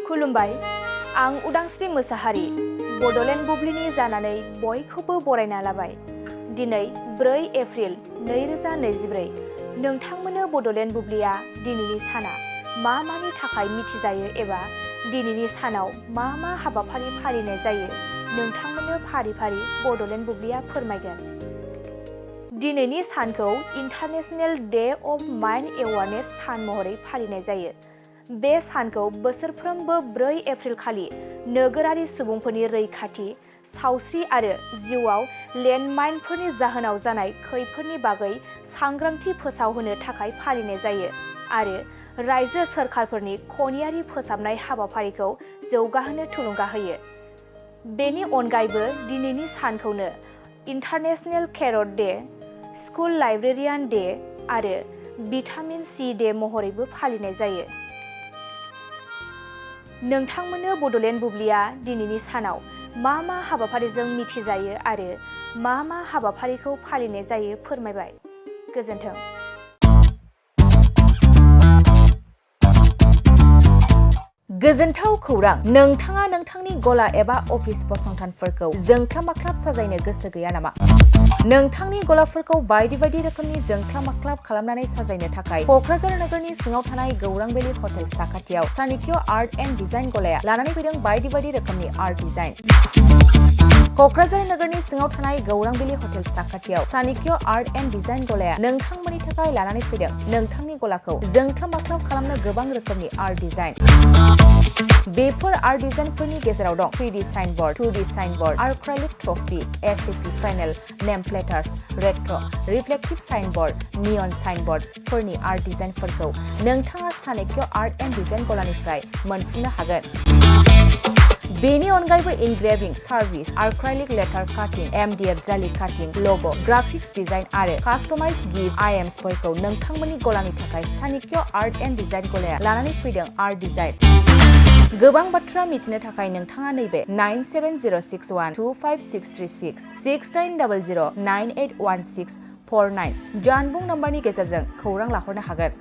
खुलुमबाय, आं उदांस्रि मोसाहारि बड'लेण्ड बुब्लिनि जानानै बयखौबो बरायना लाबाय। दिनै 4 एप्रिल 2024 नोंथांमोननो बड'लेण्ड बुब्लिया दिनैनि साना मा मानि थाखाय मिथिजायो एबा दिनैनि सानाव मा मा हाबाफारि फालिनाय जायो नोंथांमोननो फारि फारि बड'लेण्ड बुब्लिया फोरमायगोन। दिनैनि सानखौ international day of mind awareness सान महरै फालिनाय जायो। बे सानखौ बोसोरफ्रोमबो 4 एप्रिल खालि नोगोरारि सुबुंफोरनि रैखाथि, सावस्रि आरो जिउआव लेन्डमाइनफोरनि जाहोनाव जानाय खैफोदनि बागै सांग्रांथि फोसावहोनो थाखाय फालिनाय जायो आरो रायजो सोरखारफोरनि खनियारि फोसाबनाय हाबाफारिखौ जौगाहोनो थुलुंगा होयो। बेनि अनगायैबो दिनैनि सानखौनो international carrot day, school librarian day आरो भिटामिन सि डे महरैबो फालिनाय जायो। नोंथांमोननो बड'लेण्ड बुब्लिया दिनैनि सानाव मा मा हाबाफारिजों मिथिजायो आरो मा मा हाबाफारिखौ फालिनाय जायो फोरमायबाय। गोजोन्थों। गोजोनथाव खौरां! नोंथाङा नोंथांनि गला एबा अफिस फसंथानफोरखौ जोंख्लाब-माख्लाब साजायनो गोसो गैया नामा? नोंथांनि गलाफोरखौ बायदि रोखोमनि जोंख्लाब-माख्लाब खालामनानै साजायनो थाखाय क'क्राझार नोगोरनि सिङाव थानाय गौरां भेलि हटेल साखाथियाव चाणक्य आर्ट एन्ड डिजाइन गलाया लानानै फैदों बायदि रोखोमनि आर्ट डिजाइन। क'क्राझार नोगोरनि सिङाव थानाय गौरां भेलि हटेल साखाथियाव चाणक्य आर्ट एन्ड डिजाइन गलाया नोंथांमोननि थाखाय लानानै फैदों नोंथांनि गलाखौ जोंख्लाब-माख्लाब खालामनो गोबां रोखोमनि आर्ट डिजाइन। बेफोर आर्ट डिजाइनफोरनि गेजेराव दं 3D signboard, 2D signboard, acrylic trophy, SAP panel, name platers, retro', reflective signboard, neon साइनबोर्डफोरनि आर्ट डिजाइनफोरखौ नोंथाङा चाणक्य आर्ट एन्ड डिजाइन गलानिफ्राय मोनफुंनो हागोन। बेनि अनगायैबो इनग्रेभिं सार्भिस, आर्क्राइलिक लेटार काटिं, MDF जालि काटिं, लग', ग्राफिक्स डिजाइन आरो कास्टमाइज गिफ्ट आइटेम्सफोरखौ नोंथांमोननि गलानि थाखाय चाणक्य आर्ट एन्ड डिजाइन गलाया लानानै फैदों आर्ट डिजाइन। गोबां बाथ्रा मिथिनो थाखाय नोंथाङा नैबे 9706125636 6800981649 जानबुं नम्बरनि गेजेरजों खौरां लाहरनो हागोन।